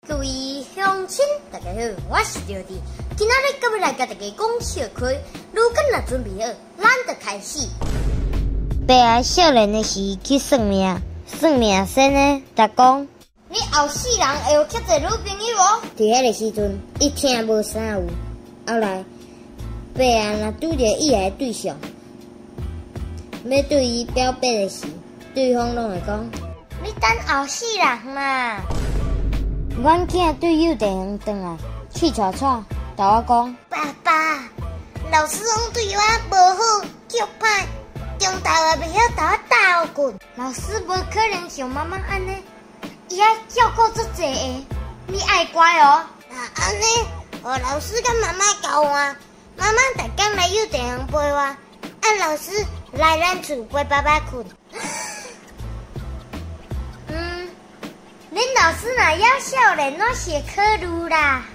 各位鄉親，大家好，我是劉弟。今仔日閣欲來共大家講笑話，如今若準備好，咱就開始。爸仔少年的時去算命，算命先生就講：你後世人會有較濟女朋友無？佇彼个時陣，伊聽無啥有。後來，爸仔若拄著意愛的對象，欲對伊表白的時，對方攏會講：你等後世人啦。阮囝對幼稚園轉來，氣喘喘，共我講：爸爸，老師攏對我無好，足歹，中晝也袂曉共我鬥睏。老師無可能像媽媽按呢，伊愛照顧足濟个，你愛乖哦。若按呢，予老師佮媽媽交換，媽媽逐工來幼稚園陪我，啊老師來咱厝陪爸爸睏。嗯，恁老師若猶少年，我是會考慮啦。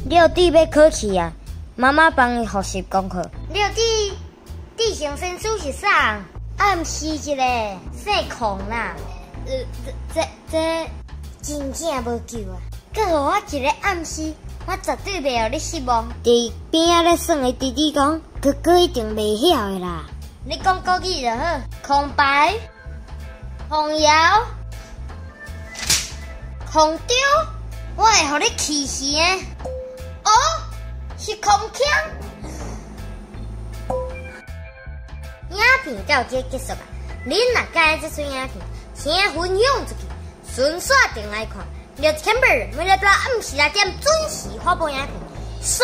六弟欲考試啊，媽媽幫伊複習功課。六弟，志成先生是啥？暗示一個姓孔啦。這真正無救啊！閣予我一個暗示，我絕對袂予你失望。佇邊仔咧耍的弟弟講：哥哥一定袂曉的啦。你講國語就好。空白，紅搖，空中，我會予你氣死的。哦，是空腔。影片到這結束啊！恁若佮意這齣影片，請分享出去，順紲轉來看。六 September 每禮拜暗時6點準時發布影片。煞。